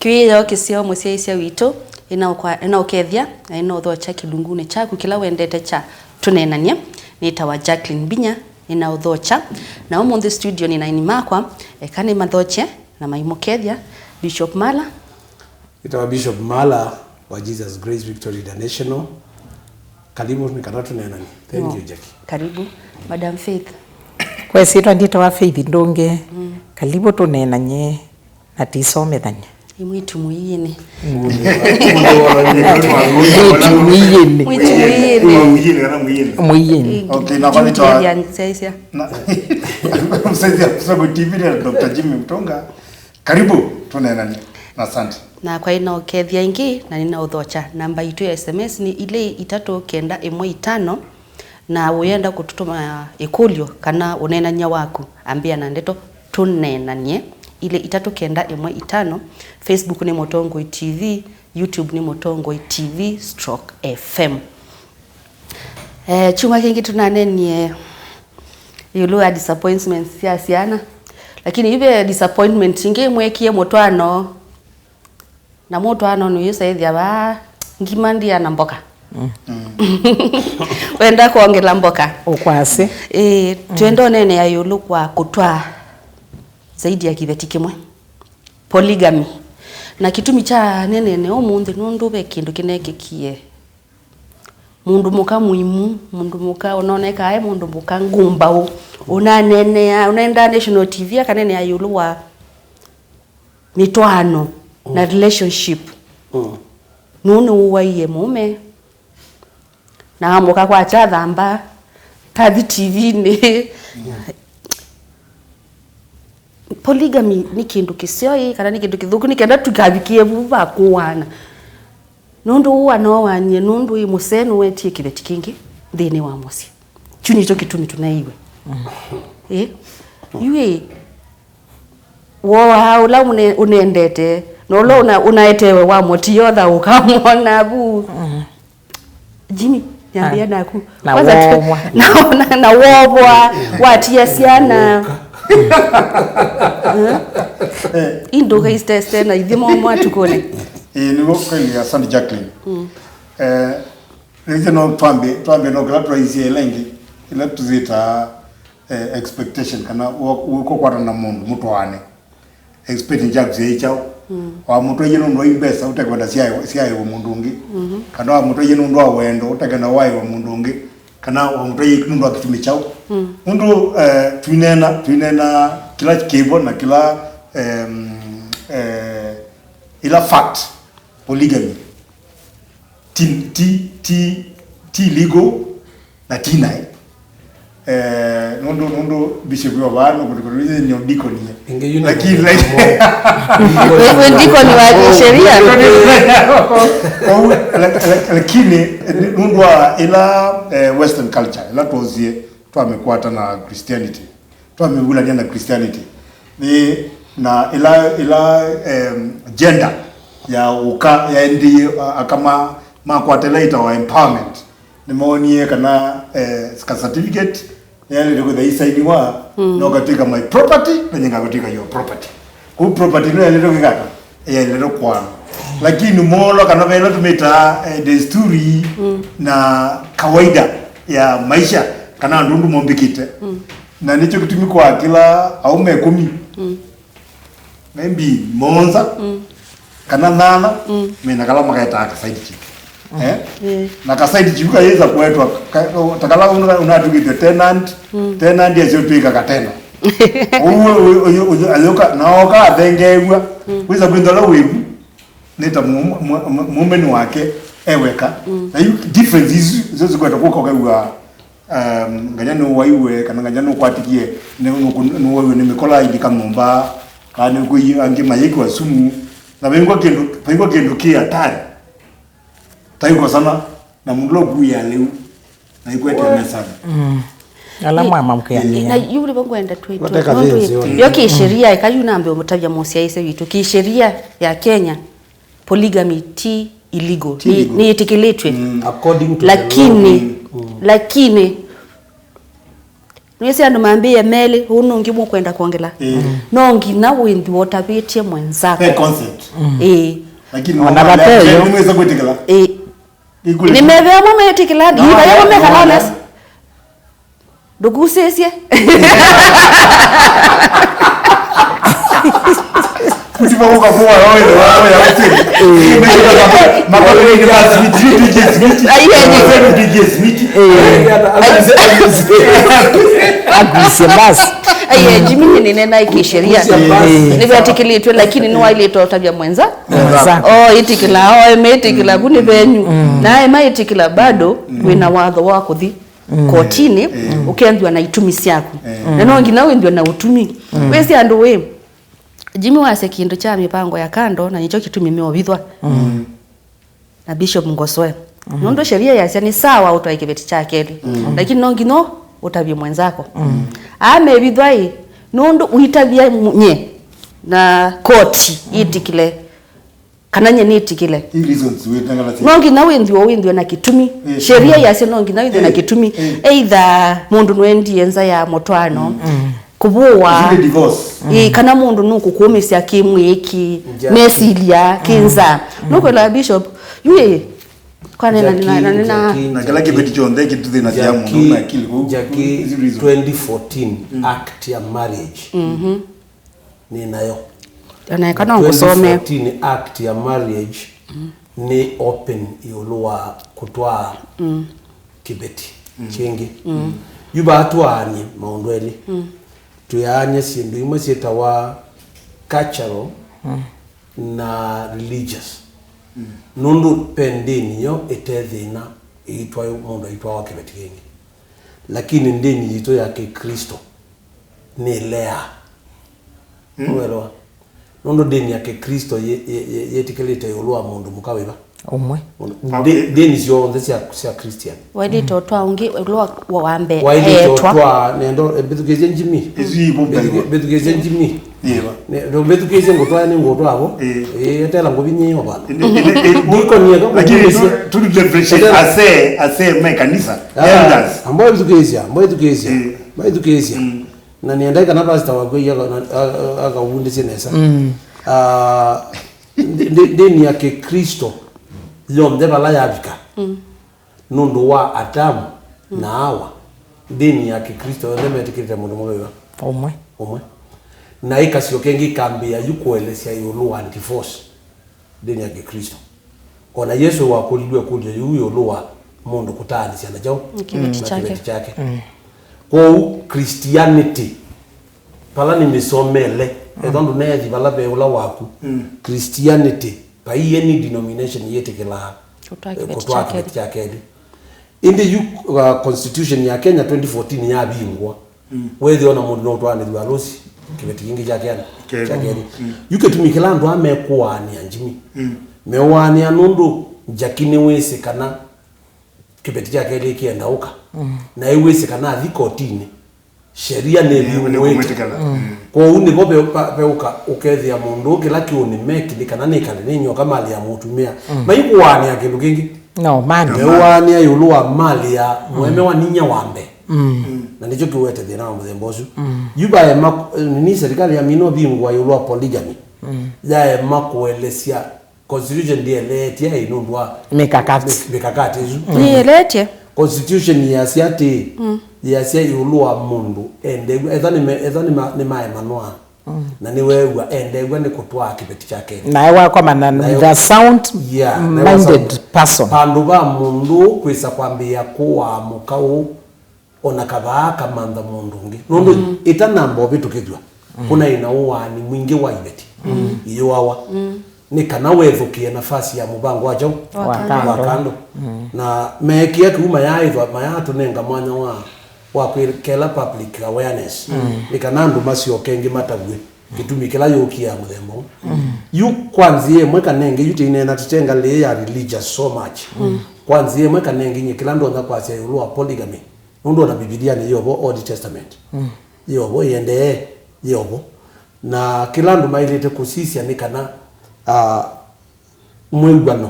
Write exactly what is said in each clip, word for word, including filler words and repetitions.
Kĩwĩoo kĩseo mũsyaĩĩsya witũ, ĩnaũkwa-, ĩnaũkethya, na ĩnaũthokya kĩlungunĩ kyaku kĩla wendete kya Tũneenany'e. Nĩtawa Jacqueline Mbinya, ĩnaũthokya. Na ũmũnthĩ studio nĩ na aini makwa, eka nĩmathokye na maimũkethya. Bishop Mala. Nĩtawa Bishop Mala wa Jesus Grace Victory International. Karibu, nĩ kana tũneenany'e. Thank you, Jackie. Karibu. Madam Faith. Kwa ĩsyĩtwa nĩtawa Faith Ndũnge. Mm. Karibu tũneenany'e na tũisomethany'a. Ĩ mwĩĩtu mũiĩnĩ. Mwĩĩtu mũiĩnĩ. Mwĩĩtu mũiĩnĩ. Mwĩĩnĩ kana mũiĩnĩ? Mwĩĩnĩ. Okay, na kwa nĩtawa Kĩthya nĩsyaĩsya. Na msaidia kusema T V na Doctor Jimmy Mtonga. Karibu, tũneenany'e. Na asante. Nakwa ĩnaũkethya ĩngĩ, na nĩnaũthokya. Namba itũ ya S M S nĩ ilĩ itatũ kenda ĩmwe itano, na ũyenda kũtũtũma ĩkũlyo kana ũneenany'a waku, ambĩa na ndeto, tũneenany'e, ilĩ itatũ kenda ĩmwe itano. Facebook nĩ Mũtongoi T V, YouTube nĩ Mũtongoi T V stroke F M. Eh, kyumwa kĩngĩ tũnaneenie ĩũlũ wa disappointments sya syana, lakini yu ve disappointment ĩngĩ mwekie mũtwaano, na mũtwaano nũyĩsaĩthya vaa ngima ndia na mboka. Mm. Wenda kwongela mboka. Ũkwasĩ. Ĩĩ, twenda ũneenea ĩũlũ kwa kũtwaa zaidi ya kĩveti kĩmwe, polygamy. Na kĩtumi kya nenene ũmũnthĩ nũndũ ve kĩndũ kĩnekĩkie. Mũndũ mũka mũimu, mũndũ mũka ũnoneka e mũndũ mũka ngumbaũ, ũnaneenea, ũnaenda national T V akaneenea ĩũlũ wa mĩtwaano na relationship. Mm. Nũũ nĩwũwaie mũũme, na amũka kwakya athamba, kathi T V-nĩ. Polygamy nĩ kĩndũ kĩseo ĩ, kana nĩ kĩndũ kĩthũku, nĩ kenda tũkavikĩe vu va kũaana. Nũndũ ũũ anowanie, nũndũ ĩ mũsee nũwetie kĩveti kĩngĩ nthĩnĩ wa mũsyĩ. Kyu nĩkyo kĩtumi tũneiwe. Mm. Ĩ? Yu ĩ, woaa ũla ũne-, ũnendete, na ũla ũna-, ũnaetewe wa mũtiotha ũkamwona vu. Mm. Jimmy, nyambia naku. Na kwanza tu- wovwa. Na, na, na wovwa, watia syana. Eh? Indũka isteste na ithyĩ momwa tukũne. Ĩĩ, nĩw'o kweli, asante Jacqueline. Mm. Eh, nĩkĩ no twambe, twambe no kĩla twaisye ĩla ĩngĩ, ĩla tũzĩtaa, eh, expectation, kana wĩ-, wĩkũkwatana na mũndũ, mũtwaane. Expecting kyaku syai kyaũ? Mm. Wamũtwaie nũndũ wa mbesa ũtekwenda syaĩwe, syaĩwe mũndũ ũngĩ. Mhm. Kana wamũtwaie nũndũ wa wendo ũtekwenda waĩwe mũndũ ũngĩ. Kana wamũtwaie nũndũ wa kĩtumi kyaũ? Mm. Nũndũ, eh, twinena, twinena kĩla kĩvo na kĩla, em, eh, ila fact, polygamy. Ti, ti, ti, ti legal na ti naĩ. Eh, nũndũ, nũndũ bishop wa vaa nũkũtũkũtũize nĩ deacon ye. Ĩngĩ yu nĩ lakini, like, wewe deacon wa kisheria? Kwa hiyo, lak-, lak-, lakini, eh, nũndũ wa ila, eh, Western culture, ila twosie twamĩkwata na Christianity, twamĩvulany'a na Christianity. Nĩ na ila, ila, em, gender ya ũka, yaendie, a-, aka ma-, makwata ĩla ĩtawa empowerment. Nĩmoonie kana, eh, ka certificate nĩyaĩlĩte kwĩthwa isainiwa, mm, no katwĩka my property, na nyie ngakatwĩka your property. Kũu property nĩyaĩlĩte kwĩka ata? Yaĩlĩte kũaana. Lakini moolwa kana ve ĩla tũmĩtaa, eh, desturi, mm, na kawaida ya maisha, kana andũ ũndũ mombĩkĩte. Mm. Na nĩkyo kĩtumi kwa kĩla aũme ĩkũmi, mm, maybe mũonza, mm, kana nana, mm, mena kala makaetaa ka side chick. Mm. Eh? Eh. Na ka side chick kayĩsa kũetwa, ka-, ta kala una-, unatw'ĩkĩtwe tenant, mm, tenant acio twĩka katena. Ũu, ũyũ, ũyũ, ũyũ, ayũka, na oka athengeew'a, mm, wĩsa kwĩntha ũla wĩvu, nĩ ta mu-, mu-, mu-, mũmeni wake eweka. Mm. Na yu difference isu, isu zikweta kũka ũkew'a, um, nganya nũwaiwe, kana nganya nũkwatikie, nĩ-, nũkũ-, nũwaiwe nĩ mĩkola ilika nyũmba, kana nĩ kwĩ angĩ mayĩkĩwa sumu, na vaingwa kĩndũ, vaingwa kĩndũ kĩ hatari. Taikosana na mũndũ ũla ũkuia lĩu, na ikwete mesani. Mm. Ala mwamamkĩanĩa. Na yu nĩvo ngwenda twĩtwe. Mateka nũndũ thĩnzĩ yo. Yo kĩsheria, eka yu nambe ũmũtavya mũsyaĩĩsya witũ. Kĩsheria ya Kenya, polygamy ti illegal. Ti illegal. Nĩ, nĩyĩtĩkĩlĩtwe. Mm. According to the law. Lakini, mm, lakini, Nĩwĩsĩ andũ mambĩĩe melĩ, ũũ nũngĩ mũkwenda kwongela. Ĩĩ. No nginya wĩnthĩwe ũtavĩtye mwenzako. He consent. Ĩĩ. Lakini ona vate yo. Nĩmwĩsa kwĩtĩkĩla. Ĩĩ. Nĩmevea amwe metĩkĩla, ii vaya amwe mekala honest. Ndũkusĩsye. Kuti makuka kwa wao wao ya wote. Makuka ni kwa switi, D J switi. Aiye. D J switi. Aguse basi. Aiye, Jimmy nĩ nena ikisheria. Nĩvetĩkĩlĩtwe lakini nĩwailĩte ũtavya mwenza. Mwenza. Oh, ĩtĩkĩla, oh, emetĩkĩla ku nĩ venyu. Na ema ĩtĩkĩla bado wĩna watho wa kũthi kotinĩ ũkenthwa na itumi syaku. Na no nginya wĩnthwe na ũtumi. Wĩsĩ andũ wĩ Jimmy wasya kĩndũ kya mĩvango ya kando na nĩkyo kĩtumi meovithwa na Bishop Ngosoe. Nũndũ sheria yasya nĩ sawa ũtwae kĩveti kya kelĩ, lakini no nginya ũtavye mwenzako. Amevithwa ĩ nũndũ ũitavya nye na koti yĩtĩkĩle kana nye nĩtĩkĩle. No nginya wĩnthwe wĩnthwe na kĩtumi. Sheria yasya no nginya wĩnthwe na kĩtumi. Either mũndũ nũendie nza ya mũtwaano, kũvũwa, ĩ, kana mũndũ nũkũkũmĩsya kĩmwĩĩ, kĩ mesilya, kĩ nza. Nũkwĩla Bishop yu ĩ kwanena na nena na kĩla kĩveti kyonthe kĩtũthĩnasya mũndũ na akili kũu. Jackie, twenty fourteen Act ya marriage nĩ nayo. Ona eka no ngũsome. Twenty fourteen Act ya marriage nĩ open ĩũlũ wa kũtwaa kĩveti kĩngĩ. Yu vaa twaanie maũndũ elĩ. Tũyaany'a syĩndũ imwe syĩtawa cultural na religious. Nũndũ ve ndĩni yo ĩte thĩna ĩitwa mũndũ aitwawa kĩveti kĩngĩ. Lakini ndĩni yitũ ya Kĩklĩsto nĩleaa. Nĩwelewa? Nũndũ ndĩni ya Kĩklĩsto yĩ- yĩ- yĩ- yĩtĩkĩlĩte ĩũlũ wa mũndũ mũka wĩva? Ũmwe. Mũndũ- ndĩ- ndĩni syonthe sya sya Christian. Wailĩte ũtwaa ũngĩ ĩũlũ wa wa mbee wailĩte eetwa. Ũtwaa nendo mbĩthukĩĩsye Jimmy. Isu ivo mbaiwa. Mbĩthukĩĩsye Jimmy. Iva. Ne- ndo mbĩthukĩĩsye ngũtwaa nĩ ngũtwaa vo. Ĩĩ. Ĩĩ, etela ngũvinyĩĩo vana. Ndikonie ka lakini kũthukĩĩsya. Tu- tu differentiate ase ase me kanisa. Ah, elders. Ambo ithukĩĩsya, ambo ithukĩĩsya. Ĩĩ. Maithukĩĩsya. Na nĩendai kana pastor waku aiya akavundĩsye nesa. Ah, ndi- ndi- ndĩni ya Kĩklĩsto yonthe vala yavika nũndũ wa Atamu na Awa, ndĩni ya Kĩklĩsto yonthe metĩkĩlĩte mũndũ mũka wĩva? Ũmwe. Ũmwe. Na ĩkasyo kengĩ ikambĩĩa yu kũelesya ĩũlũ wa divorce. Ndĩni ya Kĩklĩsto. O na Yesũ wakũlilw'e ĩkũlyo yĩu ĩũlũ wa mũndũ kũtaanĩsya na kyaũ? Na kĩveti kyake. Kwoou Christianity, vala nĩmĩsomele, ethwa ndũneethi vala ve ũla waku, Christianity, vai any denomination yĩtĩkĩlaa kũtwaa kĩveti kya kelĩ. Ĩndĩ yu uh, constitution ya Kenya twenty fourteen yavingwa. Weethĩa ona mũndũ no ũtwaanĩthw'a alũsi kĩveti kĩngĩ kya kelĩ. Kya kelĩ. Yu kĩtumi kĩla andũ aa mekũaanĩa Jimmy, meũaanĩa nũndũ Jackie nĩwĩsĩ kana kĩveti kya kelĩ kĩenda ũka. Na ewĩsĩ kana athi kotinĩ sheria nĩvingũĩte. Kwoou nĩvo ve- va- veũka ũkethĩa mũndũ kĩla kĩũnĩ meki nĩ kana nĩkale nĩ nyoka malĩ ya mũtumĩa. Maikũaanĩa kĩndũ kĩngĩ. No, man. Meũaanĩa ĩũlũ wa malĩ ya mũemewa ninyia wa mbee. Na nĩkyo kĩwete thĩna wa mũthemba ũsu. Yu vaema nini serikali ya mino vingũa ĩũlũ wa polygamy. Yaema kũelesya constitution ndĩeleetye ĩ nũndũ wa mĩkakati. Mĩkakati ĩsu. Nĩeleetye. Constitution yasya atĩ yasya ĩũlũ wa mũndũ endew'a etha nĩme- etha nĩma- nĩmaemanwa. Na nĩweew'a endew'a nĩ kũtwaa kĩveti kyake. Nae wakomana with a sound minded person. Vandũ va mũndũ kwĩsa kwambĩĩa kũaa mũka ũũ, o na kavaa akamantha mũndũ ũngĩ. Nũndũ ĩtanamba ũvĩtũkĩthw'a, kũnaĩ na ũaani mwingĩ wa iveti iyũawa nĩ kana wethũkĩe nafasi ya mũvango wa kyaũ? Wa kando. Na meekĩa kĩu mayaaĩthwa mayaatũnenga mwanya wa wa kwĩkela public awareness nĩ kana andũ masyoke ĩngĩ matavw'e kĩtumi kĩla yũkie ya mũthemba ũũ. Yu kwa nzĩa ĩmwe kana ĩngĩ, yu tĩineena tĩte ngalĩ ya religious so much. Kwa nzĩa ĩmwe kana ĩngĩ, nyie kĩla ndonya kwasya ĩũlũ wa polygamy, nũndũ ona Bibilia nĩ yĩovo, Old Testament yĩovo, ĩendee yĩovo. Na kĩla andũ maĩlĩte kũsisya nĩ kana ah, mwĩw'ano,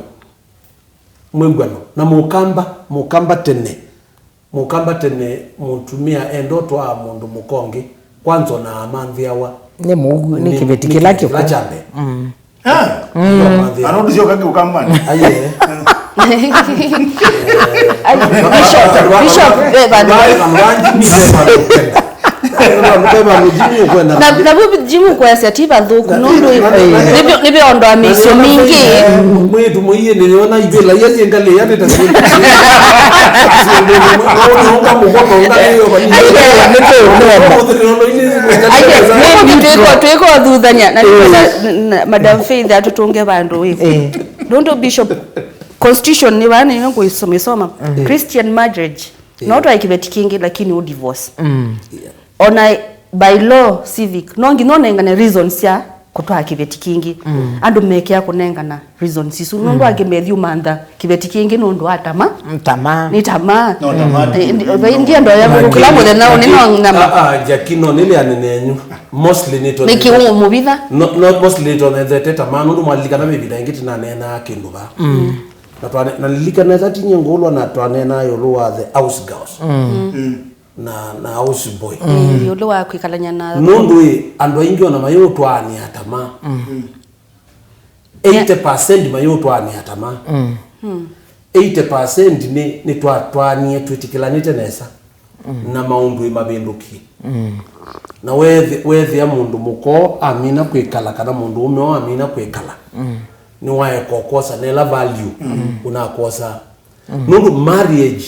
mwĩw'ano na mũkamba, mũkamba tene Mũkamba tene mũtumĩa enda ũtwaa mũndũ mũka ũngĩ, kwanza ona amanthĩawa. Nĩ mũu, nĩ kĩveti kĩla kĩkũ. Kĩla kya mbee. Mm. Ah, andu cio kake ukamani. Aye. Bishop, Bishop, eh, bado. Na na bu jimu kwasya ti bathuku nundu nibyo nibyo ondo amisio mingi. Mwitu muiye ni yona ibela ya yenga le ya teta. Ona mukono ngale yo bani. Aye, niko twiko twiko thuthania na niko na Madam Faith atutunge vandu wivu. Nundu Bishop, constitution ni vaa nĩyo ngũisoma. Christian marriage no twae kĩveti kĩngĩ lakini ũ divorce. Ona by law civic no nginya ũnengane reasons sya kũtwaa kĩveti kĩngĩ. Andũ mekĩa kũnengana reasons isu nũndũ angĩ methi ũmantha kĩveti kĩngĩ nũndũ wa tamaa. Tamaa. Nĩ tamaa. No, tamaa. Ndienda ya kũkũla mũthenya ũnĩ no nama. Ah, ah, Jackie, no nĩleane nenyu. Mostly nĩtwe nĩkĩ ũmũvitha? No, no, mostly nĩtwonethete tamaa nũndũ mwalilikana ve ĩvinda ĩngĩ tũnaneenaa kĩndũ vaa. Na twane- na lilikana ĩsa tinyie ngũlwa na twaneenaa ĩũlũ wa the house girls na na house boy. Ĩĩ, ĩũlũ wa kwĩkalany'a na nũndũ ĩ andũ aingĩ ona mayũtwaanĩa tamaa. Eighty percent mayũtwaanĩa tamaa. Eighty percent nĩ nĩtwatwaanie twĩtĩkĩlanĩte nesa na maũndũ ĩmavĩndũkie. Na weethĩa mũndũ mũka amina kwĩkala kana mũndũ ũme amina kwĩkala, nĩwaeka ũkwosa nela value ũnakwosaa. Nũndũ marriage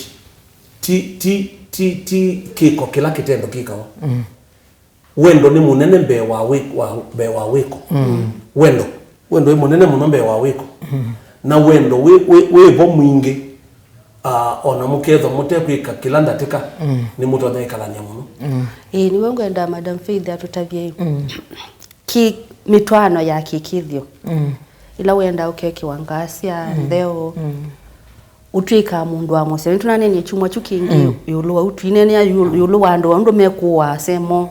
ti ti ti ti kĩko kĩla kĩtendo kĩkawa. Wendo nĩ mũnene mbee wa wĩ- wa- mbee wa wĩko. Wendo wendo wĩ mũnene mũno mbee wa wĩko. Na wendo wĩ wĩ- wĩ vo mwingĩ. Ah, ona mũkethwa mũtekwĩka kĩla ndatĩka, nĩmũtonya ĩkalany'a mũno. Ĩĩ, nĩw'o ngwenda Madam Faith atũtavye ki mĩtwaano ya kĩkĩthyo. Ĩla wenda ũkekĩwa ngasya, ntheo, ũtw'ĩkaa mũndũ wa mũseo. Nĩtũnanenie kyumwa kyu kĩngĩ ĩũlũ wa ũu, twineenea ĩũlũ wa andũ andũ mekũaa semo.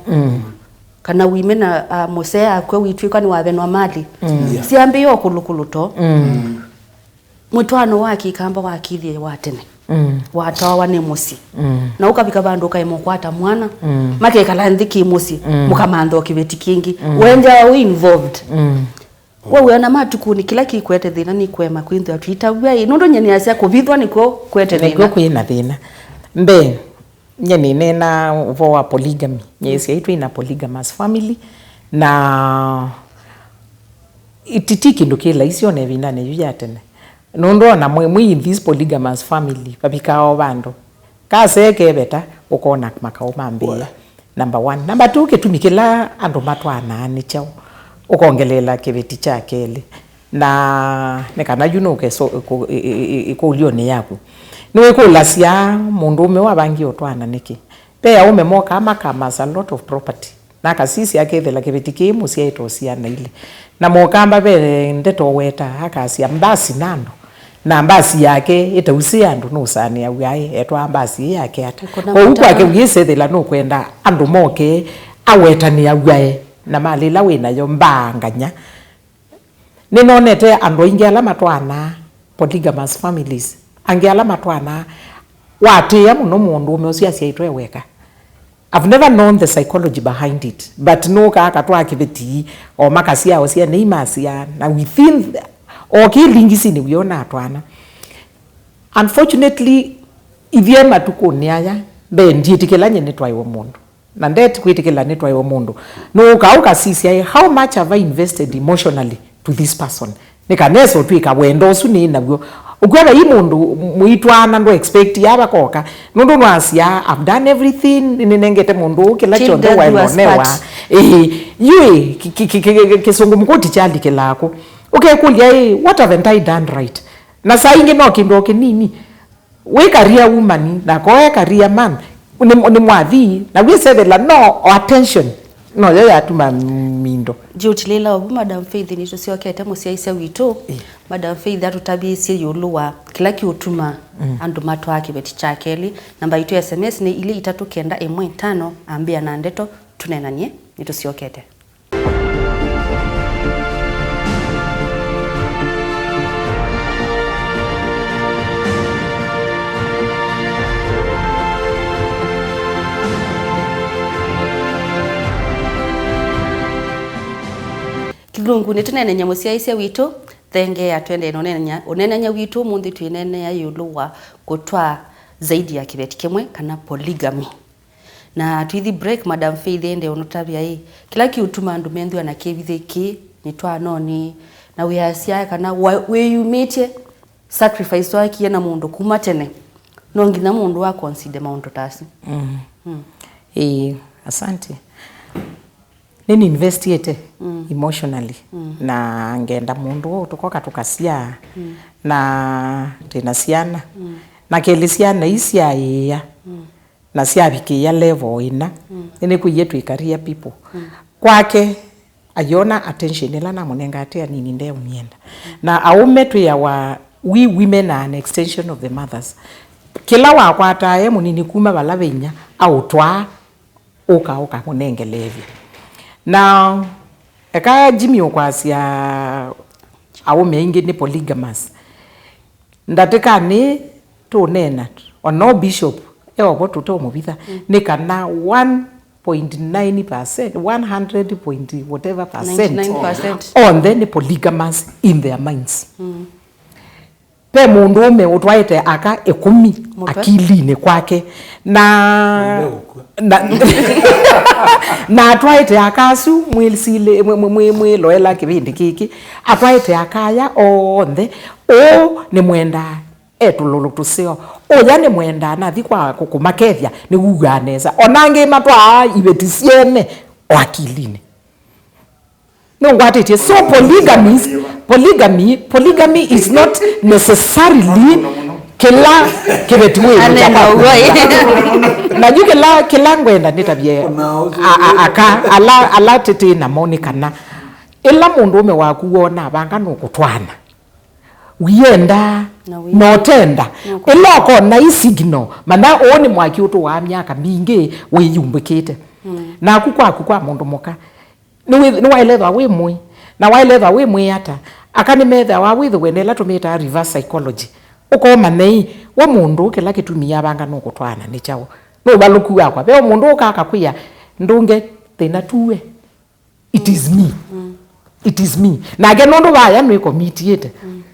Kana wimena, ah, mũsee akw'a witw'ĩka nĩwavenwa mali. Syambĩĩa o kũlũkũlũ to. Mũtwaano wa kĩkamba wakithie wa tene. Watawa nĩ mũsyĩ. Na ũkavika vandũ ũkaema ũkwata mwana. Makekala nthĩ kĩ mũsyĩ. Mũkamantha o kĩveti kĩngĩ. Wendeawa wĩ involved. We wĩona matukũnĩ kĩla kĩkwete thĩna nĩ kũema kwĩthĩwa twĩtavw'a ĩ nũndũ nyie nĩasya kũvithwa nĩkw'o kwete thĩna. Nĩkw'o kwĩ na thĩna. Mbee, nyie nĩneenaa ũvoo wa polygamy. Nyie syaĩ twĩ na polygamous family, na ĩti ti kĩndũ kĩ laisi ona ĩvindanĩ yu ya tene. Nũndũ ona mwĩ mwĩ in this polygamous family vavikaa o vandũ kasee keveta ũkona makaũ mambĩĩa. Number one. Number two, kĩtumi kĩla andũ matwaanaa nĩ kyaũ? Ũkongeleela kĩveti kya kelĩ. Na nĩ kana yu nũke ĩkũlyonĩ yaku. Nĩwĩkũlasya mũndũũme ũũ avangie ũtwaana nĩkĩ? Ve aũme mokaa makamas a lot of property. Na akasisya akethela kĩveti kĩĩ mũsyaĩte o syana ilĩ. Na mũkamba ve ndeto ũwetaa akasya mbasi na andũ. Na mbasi yake ĩtausĩ andũ nũsaanĩaw'a aĩ etwaa mbasi ĩĩ yake ata. Kwoou kwake wĩsethela nũkwenda andũ moke awetanĩaw'ae na malĩ ĩla wĩ nayo mbaangany'a. Nĩnonete andũ aingĩ ala matwaanaa, polygamous families, angĩ ala matwaanaa, watĩĩa mũno mũndũũme ũsu asyaĩtwe e weka. I've never known the psychology behind it, but nũkaa akatwaa kĩveti, o makasyaa, o syana imasyaa, na within, o kĩlingisinĩ wĩona atwaana. Unfortunately, ithyĩ matukũnĩ aya, mbee ndyĩtĩkĩla nyie nĩtwaĩwe mũndũ. Na ndeti kwĩtĩkĩla nĩtwaĩwe mũndũ. Nũũkaa ũkasisya, "Ĩ, how much have I invested emotionally to this person?" Nĩ kana esa ũtw'ĩka wendo ũsu nĩ naw'o. Ũkw'a vai mũndũ mũitwaana ndũ expect ava koka. Nũndũ nwasya, "I've done everything, nĩnengete mũndũ ũũ kĩla kyonthe waĩle ũnewa." Ĩĩ, yu ĩ, kĩsũngũ mũkũti kyalikĩlaa kũ? Ũkekũlya, "Ĩ, what haven't I done right?" Na saa ingĩ no kĩndũ o kĩnini. Wĩ career woman, nako e career man, nĩ, nĩ mwathi, na wĩsethela no o attention, noyo yatuma mindo. Ndiũtilĩla ovu, Madam Faith, nĩtũsyokete mũsyaĩĩsya witũ. Madam Faith atũtavĩĩsye ĩũlũ wa kĩla kĩũtuma andũ matwaa kĩveti kya kelĩ. Namba yitũ ya S M S nĩ ilĩ itatũ kenda ĩmwe itano, ambĩa na ndeto, tũneenany'e, nĩtũsyokete. Nũngũ nĩtũneenany'a mũsyaĩĩsya witũ, thengeea tũendee na ũneenany'a, ũneenany'a witũ ũmũnthĩ twĩneenea ĩũlũ wa kũtwaa zaidi ya kĩveti kĩmwe kana polygamy. Na tũithi break, Madam Faith ende ũnũtavya ĩ, kĩla kĩũtuma andũ menthw'a na kĩvithĩ kĩ mĩtwaanonĩ, na wĩasya kana wa- wĩyumĩtye sacrifice twakie na mũndũ kuma tene, no nginya mũndũ wa consider maũndũ ta asu. Mm. Mm. Ĩĩ, asante. Nĩni investiete emotionally, na ngenda mũndũ ũũ tũkoka tũkasyaa, na twĩna syana. Na kelĩ syana ii syaĩĩa, na syavikĩĩa level ĩna, nĩnĩkwĩie twĩ career people. Kwake, ayona attention ĩla namũnenga atĩ anini ndeũmyenda. Na aũme twĩawa, we women are an extension of the mothers. Kĩla wakwataa e mũnini kuma vala ve inya, aũtwaa, ũka, ũkamũnengeleevya. Na eka Jimmy ũkwasya aũme aingĩ nĩ polygamous. Ndatĩkanĩ tũũneena, ona o bishop e ovo tũteũmũvitha, nĩ kana one point nine percent, one hundred point whatever percent, ninety-nine percent, onthe nĩ polygamous in their minds. Ve mũndũũme ũtwaĩte aka ĩkũmi akilinĩ kwake, na, na, na atwaĩte aka asu mwĩsili- mwĩ- mwĩ- mwĩ- mwĩloela kĩvĩndĩ kĩkĩ, atwaĩte aka aya onthe. Ũũ nĩmwendaa e tũlũlũ tũseo. Ũya nĩmwendaa nathi kwa kũ- kũmakethya, nĩwuaa nesa. Ona angĩ matwaa iveti syene o akilinĩ. Nũngwatĩtye. So polygamy is- polygamy, polygamy is not necessarily kĩla kĩveti wĩ. Anena ũw'o, ĩ. Na yu kĩla, kĩla ngwenda nĩtavye a- a- aka ala, ala tĩtĩ namo nĩ kana ĩla mũndũũme waku wona vanga nũkũtwaana, wienda na ũtenda, ĩla ũkona ĩ signal, mana ũũ nĩ mwaki ũtũaa myaka mingĩ wĩyumbĩkĩte. Naku kwaku kwa mũndũ mũka, nĩwĩ- nĩwaĩlethwa wĩ mũĩ, na waĩlethwa wĩ mũĩ ata, aka nĩmethĩawa wĩthĩwe na ĩla tũmĩtaa reverse psychology. Ũkomanya ĩ, we mũndũ kĩla kĩtumi avanga nũkũtwaana nĩ kyaũ? Nũvalũku wakwa. Ve mũndũ ũka akakwĩa, ndũnge thĩna tuwe. It is me. It is me. Nake nũndũ vaya nĩkomitiĩte.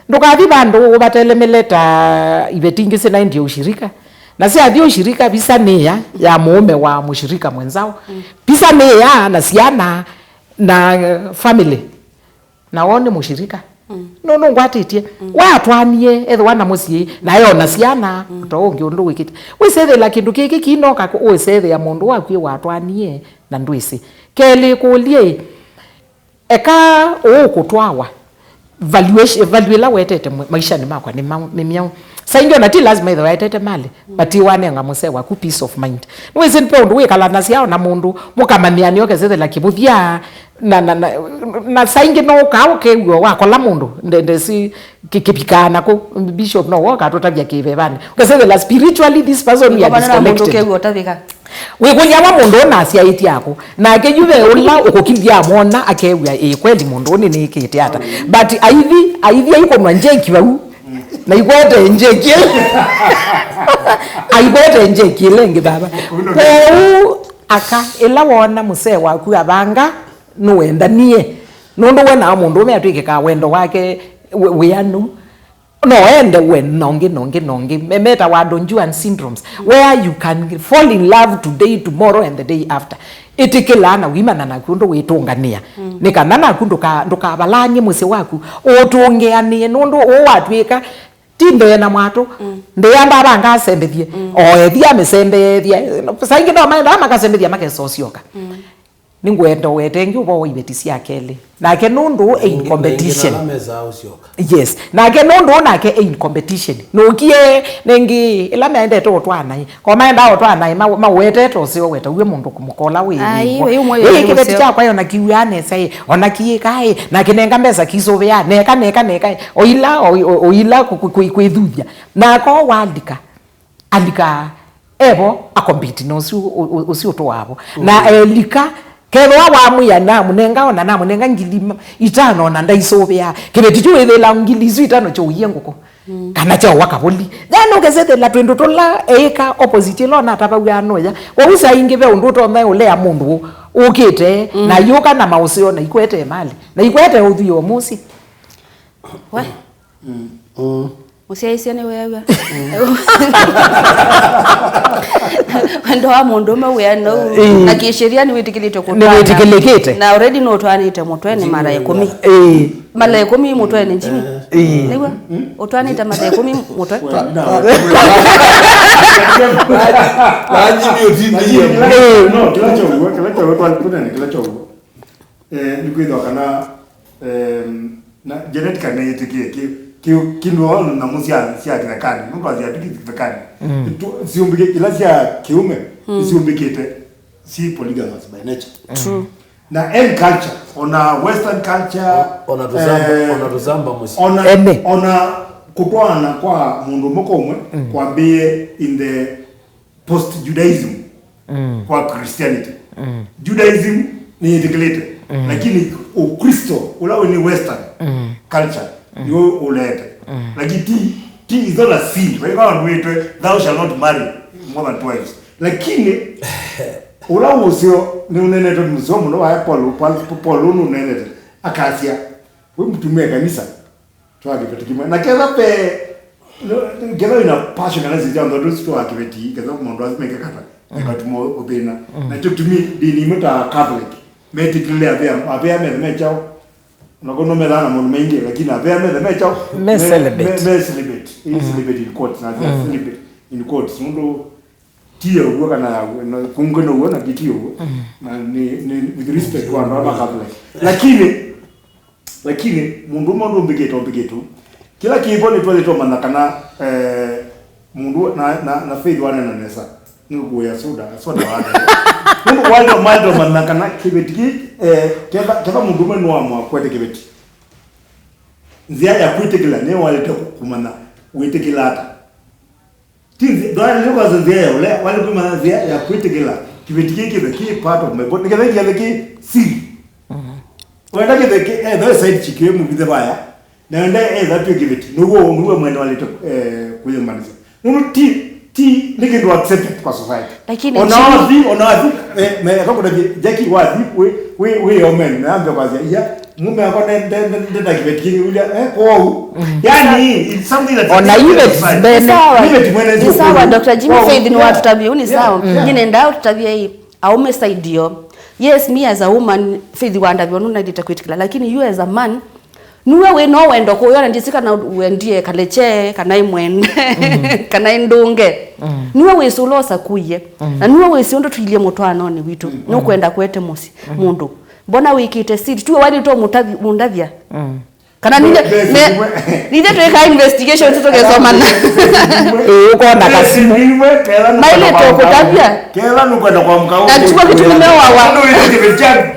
Ndũkathi vandũ ũvatelemele ta iveti ingĩ sinaendie ushirika. Na syathi ushirika, visa nĩ ya, ya mũũme wa mũshirika mwenzao. Visa nĩ ya na syana na, eh, family. Na woo nĩ mũshirika. No nũngwatĩtye. Watwanie, ethĩwa na mũsyĩ, na eona syana, to ũngĩ ũndũ wĩkĩte. Wĩsethela kĩndũ kĩkĩ kinoka kũ- wĩsethea mũndũ waku watwanie na ndwĩsĩ. Kelĩ kũlye, eka ũũ kũtwawa. Valuation, value ĩla wetete mwe- maishanĩ makwa nĩ ma- nĩ myaũ? Saingĩ ona ti lazima ĩthĩwa etete mali, but wanenga mũsee waku peace of mind. Nĩwĩsĩ pe ũndũ wĩkalanasya ona mũndũ, mũkamanyĩanĩa ũkesethela kĩvũthya, na, na, na, na saingĩ no ũkaa ũkew'a wakola mũndũ, nde- ndesi kĩ- kĩvikaa nakũ, bishop no woka tũtavya kĩvevanĩ. Ũkesethela spiritually this person we are disconnected. Ũkew'a ũtavĩka. Wĩkũlya wa mũndũ ũũ nasyaĩtye akũ, nake yu ve ũla ũkũkilya amwona akew'a, ĩ kweli mũndũ ũũ nĩnĩkĩte ata? But aithi, aithi aikũnwa njeki vau, na ikwete njeki. Aikwete njeki ĩla ĩngĩ vava. Kwoou aka, ĩla woona mũsee waku avanga, nũwendanie. Nũndũ we na mũndũũme atw'ĩkĩkaa wendo wake wĩ- wĩanu. No ende we na ũngĩ, na ũngĩ, na ũngĩ. Me- metawa Don Juan syndromes, where you can fall in love today, tomorrow, and the day after. Ĩtĩkĩlaa na wimana naku ũndũ wĩtũnganĩa. Nĩ kana naku ndũka- ndũkavalany'e mũsyĩ waku. Ũtũngĩanĩe nũndũ ũũ watw'ĩka ti ndee na mwatũ. Ndĩa ndavanga asembethie. O ethi amĩsembethya. Saingĩ no maendaa makasembethya makesa ũsyoka. Nĩngwenda ũwete ĩngĩ ũvoo wa iveti sya kelĩ. Nake nũndũ e in competition. Yes. Nake nũndũ nake e in competition. Nũkie nĩngĩ ĩla maendete ũtwanaĩ. Ko maendaa ũtwanaĩ, ma- mawetete ũseo weta uwe mũndũ kũmũkola wĩ. Ai, wĩ ũmwe wĩ kĩveti kyakwa ĩ, ona kiw'aa nesa ĩ, ona kĩĩka ĩ, na kĩnenga mbesa kisũvĩa, neka, neka, neka ĩ. Oila, o- o- oila kũ- kũ- kũ- kwĩthuthya. Nako walika. Alika evo akompiti na ũsu ũ- ũ- ũsu ũtũwavo. Na elika, kethĩwa wamwĩa namũnenga, ona namũnenga ngili ma- itano, ona ndaisũvĩa. Kĩveti kyu wĩthĩla ngili isu itano kyaũie ngũkũ. Kana kyaũa kavũli. Yaani ũkesethela twĩndũ tũla eĩka opposite ĩla onatavaw'a anoya. Kwoou saa ingĩ ve ũndũ ũtonya ũlea mũndũ ũ- ũkĩte, na yũka na maũseo, na ikwete mali, na ikwete ũthwii o mũsyĩ. We. Mũsyaĩĩsya nĩweew'a. Wendo wa mũndũũme wĩana ũu, na kĩsheria nĩwĩtĩkĩlĩtwe kũtwana. Nĩwĩtĩkĩlĩkĩte. Na already nũtwanĩte mũtwe nĩ mara ĩkũmi. Ĩĩ. Mara ĩkũmi mũtwenĩ, Jimmy. Ĩĩ. Nĩw'o? Ũtwanĩte mara ĩkũmi mũtwe? Ĩĩ. No, kĩla kyaũw'a, kĩla kyaũw'a, twa-, tũnene kĩla kyaũw'a. Eh, nĩkwĩthwa kana, em, na genetically nĩyĩtĩkĩe ki-, ki-, kindu o nyamũ sya, sya kĩthekanĩ, nũndũ asya tu kĩthekanĩ. Nĩtũ-, syũmbĩke, ila sya kĩũme, nĩsyũmbĩkĩte, si polygamous by nature. True. Na any culture, ona Western culture, O-, ona tũsamba, eh, ona tũsamba mũsyĩ. Ona, Ene. Ona kũtwaana kwa mũndũ ũmwe kwa ũmwe, kwambĩĩe in the post Judaism kwa Christianity. Judaism nĩyĩtĩkĩlĩte, lakini Ũkristo ũla wĩ nĩ Western culture nĩw'o ũleete. Lakini ti, ti, it's not a sin. Vai vandũ wĩtwe, "Thou shall not marry more than two wives." Lakini ũla ũseo nĩũnenetwe nĩ mũseo mũno wa Paul, Paul, Paul ũnũnenete, akasya, "Wĩ mũtumĩa kanisa, twa kĩveti kĩmwe." Na ketha ve, ketha wĩna passion kana sisi onthe tũsi twa kĩveti, ketha mũndũ asimeke kata, ekatuma ũthĩna. Na kyo tumi ndini imwe ta Catholic, metĩkĩlile avea, avea methe me kyaũ. Onako no methaa na maũndũ maingĩ, lakini avea methe me kyaũ. Me celibate. Me, me celibate. Ĩ celibate in quotes, na celibate in quotes. Mũndũ ti ya ũw'o kana ya ũw'o, na kũngĩ na ũw'o na ti ya ũw'o. Na nĩ, nĩ with respect kwa andũ ala ma Catholic. Lakini, lakini mũndũ ũmwe ndũmbĩkĩte, ũmbĩkĩte. Kĩla kĩvo nĩtwaĩlĩte ũmanya kana, eh, mũndũ na, na, na Faith wanena nesa. Nĩũkũĩa soda, soda wa. Nũndũ waĩlĩte, waĩlĩte ũmanya kana kĩveti kĩ, eh, ketha, ketha mũndũ ũmwe nĩwamũa kwete kĩveti. Nzĩa ya kwĩtĩkĩla nĩyo waĩlĩte kũmanya wĩtĩkĩla ata. Ti nzĩa, ndwaĩle kwanza nzĩa ya ũlea, waĩle kwĩmanya nzĩa ya kwĩtĩkĩla kĩveti kĩĩ kĩthe kĩ part of my body, nĩketha kĩthe kĩ siri. Wenda kĩthe kĩ, eh, ethe side chick wĩ mũvithe vaya, na wenda etha twĩ kĩveti, nĩw'o, nĩw'o mwene waĩlĩte, eh, kũyĩmanĩsya. Nũndũ ti, ti, nĩ kĩndũ accepted kwa society. Lakini ona Jimmy wathi, ona wathi, eh, me, akakũtavye, Jackie, wathi, wĩ, wĩ, wĩ omen, na ambe kwasya, iya, Mume wako ne-, ne-, ne-, ndenda kĩveti kĩngĩ, ulia, eh, kwoou. Yani, it's something that Ona iveti mbene. Ni sawa. Iveti mwene Ni sawa, Doctor Jimmy. Kwoou, Faith ni watutavia, ni sawa. Yeah. Nyine nda ututavia hii. Aume side yo. Yes, me as a woman, Faith wandavia, nuna ndita kwĩtĩkĩla. Lakini you as a man, nuwe wĩ no wendo kũyona ndisi kana wendie kaleche, kana imwene, kana indunge. Nuwe wĩsũlosa kuye. Na nuwe wĩsĩ ũndũ tũilyĩ mũtwaanonĩ witũ. Nũkwenda kũete mũsyĩ. Mũndũ. Mbona wĩkĩte siri? Tuwe waĩlĩte ũmũtavi-, mũndavya. Kana nithe, nithe twĩka investigation tũkesomana. Ĩĩ, ũkona kasimu. Maĩlĩte ũkũtavya. Kela nũkwenda kwa mkao. Na tuko kitu nimeoawa.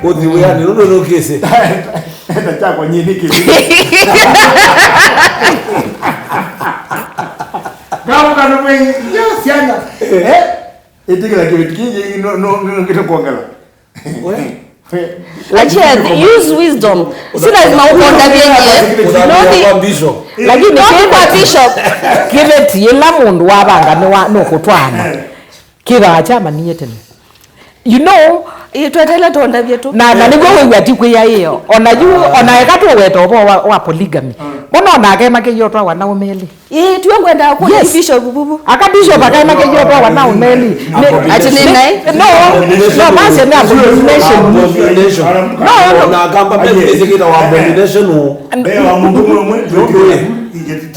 Ũthi wĩanĩ, nũndũ nũkĩsĩ. Enda chako nyie nĩkĩ? Kama kana mwe, ya siana. Eh? Ĩtĩkĩla kĩveti kĩngĩ, no, no, no, ngĩte kuongela. Achia, use wisdom. Si lazima ũkondavye nyie. Ũtambia kwa bishop. Lakini no kwa bishop. Kĩveti ĩla mũndũ wavanga nĩ wa, nũkũtwaana. Kĩthaa kyamanyie tene. You know, ĩ, tweteele tondavye tu. Na, na nĩguo wĩw'a ti kwĩya ĩyo. Ona yu, ona eka tũweta ũvoo wa, wa polygamy. Mbona onake makĩyotwa wanaume elĩ? Ĩĩ, tiwe ngwendaa kũthi Yes. Bishop vuvu. Aka bishop akae makĩyotwa wanaume elĩ. Nĩ- Ati nĩ naĩ? No, no, masya nĩ abomination. Abomination. No, no. Na akamba mbele zikita wa abomination. Mbee wa mũndũ ũmwe ũmwe.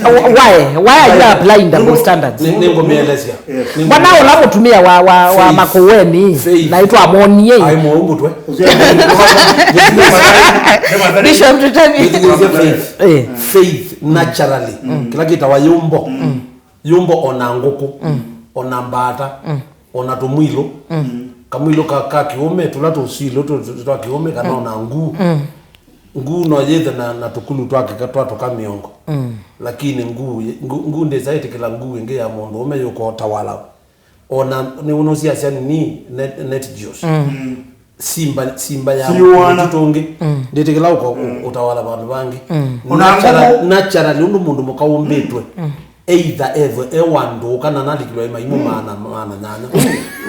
Why? Why are you applying double standards? Nĩ, nĩ ngũmĩelesya. Mbona ũla mũtumĩa wa, wa, wa Faith. Makueni? Faith. Na itwa monie. Ai, mwa ũmbũtwe. Bishop, tũtavye. Nĩtũkĩsya Faith. Eh. Faith, naturally. Kĩla kĩtawa yũmbo. Yũmbo ona ngũkũ, ona mbaata, ona tũmwilũ. Kamwilũ ka, ka kĩũme, tũla tũsilũ tũ, tũ, twa kĩũme, kana ona nguu. Nguu no yĩthe na, na tũkulu twa kĩka, twa tũka mĩongo. Lakini nguu, nguu, nguu ndĩsa ĩtĩkĩla nguu ĩngĩ ya mũndũ ũme yũka ũtawala. Ona nĩ ũnũsiasya nini net, net juice. Simba, simba ya Siwana. Mũtitũ ũngĩ. Ndĩtĩkĩla ũko, ũ-, ũtawala vandũ vangĩ. Ona Natural, ngũkũ. Naturally, ũndũ mũndũ mũka ũmbĩtwe. Either ethwe e wa ndũũ kana nalikilwa nĩ maimũ maana, maana nyanya.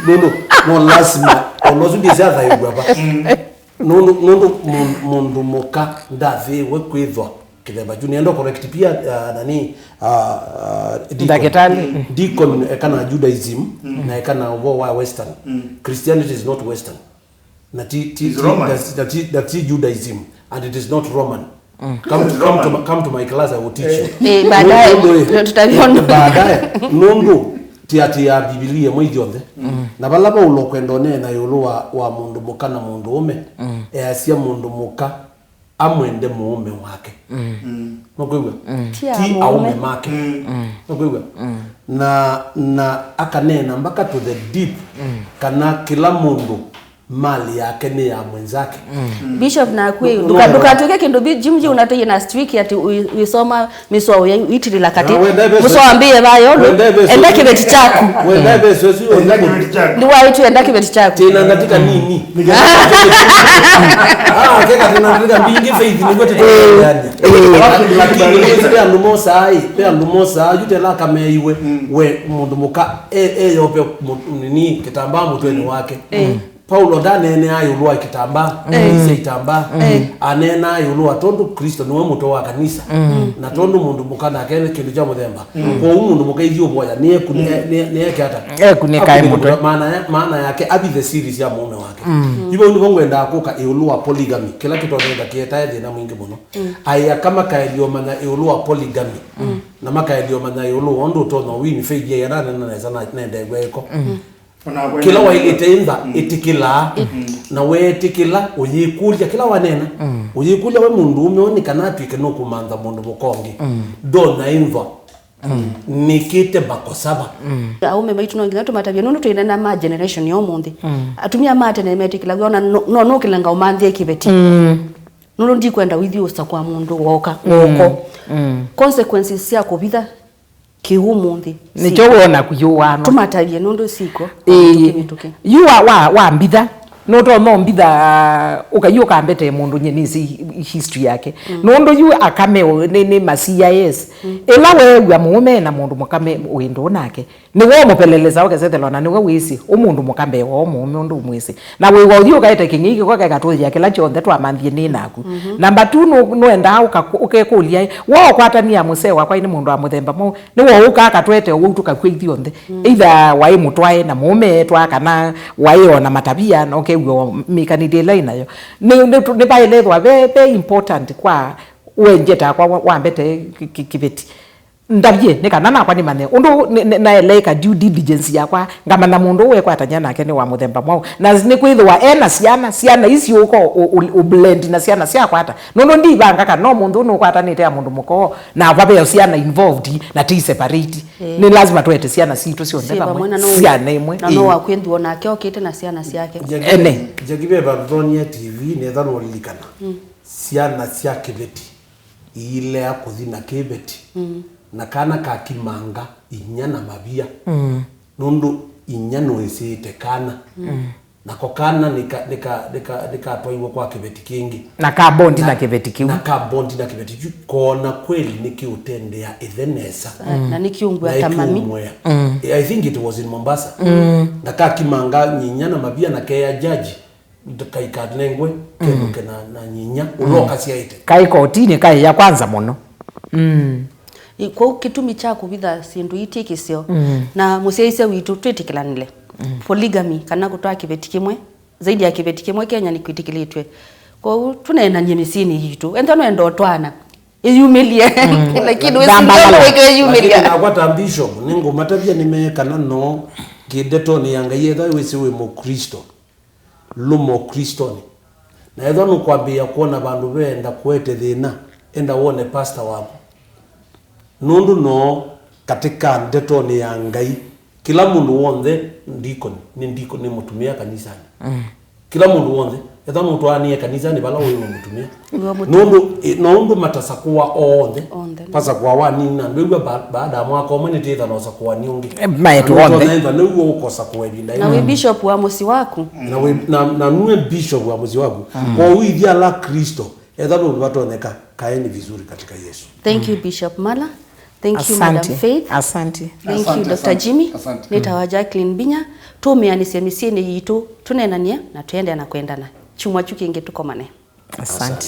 Nũndũ no lasima, ona ũsu ndĩsyathaiw'a va. Nũndũ, nũndũ mũndũ, mũndũ mũka ndathĩĩwe kwĩthwa kĩthemba kyu. Nĩenda correct pia, uh, nani, uh, uh, deacon. Ndakĩtalĩ. Deacon ekana Judaism, na ekana ũvoo wa Western. Christianity is not Western. Na ti, ti, It's ti, Roman. Na ti, na ti, na ti Judaism, and it is not Roman. Come to, come to, my- come to my class, I will teach you. Eh, baadaye, Nũndũ, eh, ndio tutaviona. Baadaye, nũndũ ti ati ya Bibilia ĩmwe ithyonthe. Na vala Vaulo kwenda ũneena ĩũlũ wa, wa mũndũ mũka na mũndũ ũme, easya mũndũ mũka amwende mũũme wake. Nũkwĩw'a? Ti a Ti mũũme. Aũme make. Nũkwĩw'a? Na, na akaneena mpaka to the deep, kana kĩla mũndũ mali yake nĩ ya mwenzake. Bishop naku, No, ndũka- no. Ndũkatwĩke kĩndũ bi- Jim Jim unateye na streak ati wi- wisoma miswa uya itilila kati. Na wenda Efeso- Muswambie bayo. Wenda Efeso- Enda kĩveti chaku. Wenda Efeso si Enda kĩveti chaku. Ndiwaitũ enda kĩveti chaku. Tena ndatika nini? Ah, keka tena ndatika mbingi faith nĩguo tũtũtetheania. Lakini nĩwĩsĩ ve andũ mosaa, ve andũ mosaa, yu tela kameiwe, we mũndũ mũka, e- eyope mũ- nini, kĩtambaa mũtwenĩ wake. Paulo ndaneeneaa ĩũlũ wa kĩtambaa, sya itambaa. Aneenaa ĩũlũ wa tondũ Kristo nĩwe mũtwe wa kanisa. Na tondũ mũndũ mũka nake nĩ kĩndũ kya mũthemba. Kwoou mũndũ mũka ithyĩ ũvoya, nĩekuni- nĩ- nĩeke ata? Ekunĩkae Akunĩke mũtwe. Maana ya- maana yake avithe siri sya mũũme wake. Ivau nĩvo ngwendaa kũka ĩũlũ wa polygamy, kĩla kĩtonyenda kĩetae thĩna mwingĩ mũno. Aĩ aka makaelio manya ĩũlũ wa polygamy. Na makaelio manya ĩũlũ wa ũndũ ũtonya ũwini faith yai ananena nesa na nendeew'a ĩko. Kĩla wailĩte ĩntha, ĩtĩkĩlaa. Na weetĩkĩla, ũyĩkũlya kĩla waneena. Ũyĩkũlya we mũndũũme ũũ nĩ kana atw'ĩke nũkũmantha mũndũ mũka ũngĩ. Ndonya ĩnthwa. Nĩkĩte makosa va? Aũme maitũ no nginya tũmatavye, nũndũ twĩnena ma generation ya ũmũnthĩ. Atumia ma tene metĩkĩlaw'a ona no- no nũkĩlenga ũmanthie kĩveti. Nũndũ ndikwenda wĩthiĩ ũsakũa mũndũ woka woko. Consequences sya kũvitha kĩu ũmũnthĩ. Nĩkyo wona kũyũwano. Tũmatavye nũndũ siko. Ĩĩ. Mĩtũkĩ. Yu wa, wa, wa mbitha. Nũtonya ũmbitha, ũkaiũ ũkambete mũndũ nye nĩsĩ history yake. Nũndũ yu akameo nĩ, nĩ ma C I S. Ĩla weew'a mũũme na mũndũ mũkame wĩndũ nake. Nĩwe ũmũpeleleza ũkesethelwa na nĩwe wĩsĩ, ũ mũndũ mũka mbee woo mũũme ũndũ ũmwĩsĩ. Na wĩwa ũthiĩ ũkaete kĩng'ei kĩko kekatũthĩa kĩla kyonthe twamanthie nĩ naku. Namba two, nũ- nũendaa ũka- ũkekũlya, "Wa ũkwatania mũsee wakwa nĩ mũndũ wa mũthemba mwaũ?" Nĩwe ũka akatwete ũu tũkakw'a ithyonthe. Either waĩ mũtwae na mũũme etwaa kana waĩ o na matavia na ũkew'a mĩkanĩlye ĩla ĩnayo. Nĩ, nĩ, nĩvaĩlethwa ve, ve important kwa wenje takwa wa- wambete kĩ- kĩ- kĩveti. Ndavye, nĩ kana nakwa nĩmanye. Ũndũ nĩ- nĩ- naeleeka due diligence yakwa, ngamanya mũndũ ũũ ekwatany'a nake nĩ wa mũthemba mwaũ. Na nĩkwĩthĩwa e na syana, syana ici ũko ũ- ũ- ũblend na syana syakwa ata. Nũndũ ndivanga kana no mũndũ ũũ nũkwatanĩte ya mũndũ mũka ũũ, na vaveo syana involved, na ti separate. Ĩĩ. Nĩ lazima twete syana sitũ syonthe vamwe, na no- syana ĩmwe. Na no wakwĩthĩwa nake okĩte na syana syake. Ene. Jackie, ve vandũ twonie T V, netha nũlilikana. Syana sya kĩveti iilea kũthi na kĩveti, na kana kakimanga inya na mavia, nũndũ inya nũĩsĩĩte kana. Nako kana nĩka- nĩka- nĩka- nĩkatwaiwe kwa kĩveti kĩngĩ. Na ka bond na kĩveti kĩu. Na ka bond na kĩveti kĩu. Koona kweli nĩkĩũtendea ĩthe nesa. Na nĩkĩũngw'a ta mami. Nĩkĩũmwea. I think it was in Mombasa. Na kakimanga nyinya na mavia na keya jaji. Kaikanengwe, kenũke na, na nyinya, ũla ũkasyaĩte. Kaĩ kotinĩ, kaĩ ya kwanza mũno. Ĩ, kwoou kĩtumi kya kũvitha syĩndũ ii ti kĩseo. Na mũsyaĩĩsya witũ twĩtĩkĩlanĩle. Polygamy, kana kũtwaa kĩveti kĩmwe, zaidi ya kĩveti kĩmwe Kenya nĩkwĩtĩkĩlĩtw'e. Kwoou tũneenany'e mĩsyĩnĩ yitũ. Ethĩwa nũenda ũtwaana, ĩyumĩlye. Lakini wĩsĩ ndũndũ wĩkĩyumĩlya. Lakini nakwa ta bishop, nĩngũmatavya nĩmee kana no kĩndetonĩ ya Ngai, ethĩwa wĩsĩ wĩ Mũkristo. Lũma Ũkristonĩ. Na ethĩwa nũkwambĩĩa kwona vandũ veenda kũete thĩna, enda wone pasta waku. Nũndũ no katĩ ka ndetonĩ ya Ngai, kĩla mũndũ w'onthe ndikoni, nĩ ndikoni, nĩ mũtumĩa kanisanĩ. Kĩla mũndũ w'onthe, ethĩwa nũtwaanie kanisanĩ vala ũĩ wĩ mũtumĩa. Nũndũ, ĩ, no ũndũ matasakũa onthe. Onthe. Pasakũa wanini na ndwĩw'a ba- baada ya mwaka ũmwe nĩtĩtha na ũsakũani ũngĩ. Eh, maetũ onthe. Nũtonya ĩthwa nĩw'o ũkosakũa ĩvinda. Na wĩ bishop wa mũsyĩ waku. Na wĩ- na- na nue bishop wa mũsyĩ waku. Kwoou ithyĩ ala Kristo, etha nũndũ vatonyeka, kaeni vizuri katika Yesu. Thank you, Bishop Mala. Thank you, Madam Faith. Asante. Thank you, Doctor Jimmy. Nĩtawa Jacqueline Binya. Tũmĩanĩsye mĩsyĩnĩ yitũ, tũnenanie na tũendea na kwendana. Kyumwa kyu kĩngĩ tũkomane. Asante.